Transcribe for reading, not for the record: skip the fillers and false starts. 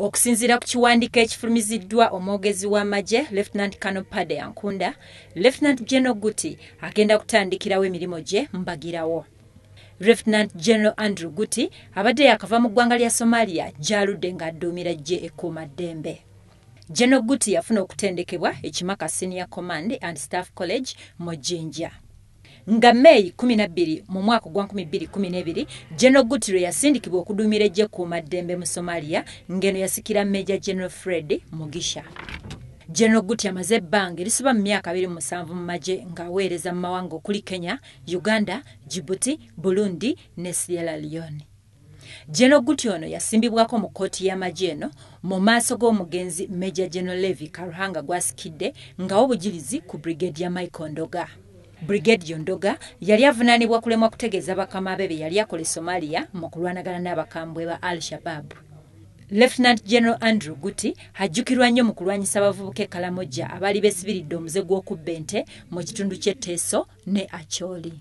Okusinziira ku kiwandiiko ekifulumiziddwa omwogezi w'amagye Lieutenant Colonel Paddy Ankunda, Lieutenant General Gutti agenda kutandikirawo emirimu gye mbagirawo. Lieutenant General Andrew Gutti abadde yakava mu ggwanga lya Somalia gy'aludde ng'adduumira ggye ekkuumaddembe. General Gutti yafuna okutendekebwa e Kimaka Senior Command and Staff College mu Jinja. Nga May 12 mu mwaka ogwa 2012, General Gutti lwe yasindikibwa okuduumira eggye ekkuumaddembe mu Somalia, ng'eno yasikira Major General Fred Mugisha. General Gutti amaze ebbanga erisoba mu myaka 27 mu magye ng'aweereza mu mawanga okuli Kenya, Uganda, Djibouti, Burundi ne Sierra Leone. General Gutti ono yasimbibwako mu kkooti y'amagye eno mu maaso g'omugenzi Major General Levi Karuhanga gw'asikidde ng'awa obujulizi ku Brigadier Michael Ndoga. Brigadier Ndoga yali avunaanibwa kulemwa kutegeeza bakama be bye yali akola e Somalia mu kulwanagana n'abakambwe ba Al Shabaab. Lieutenant General Andrew Gutti ajjukirwa nnyo mu kulwanyisa abavubuka e Karamoja abaali beesibiridde omuze gw'okubba ente mu kitundu ky'e Teso ne Acholi.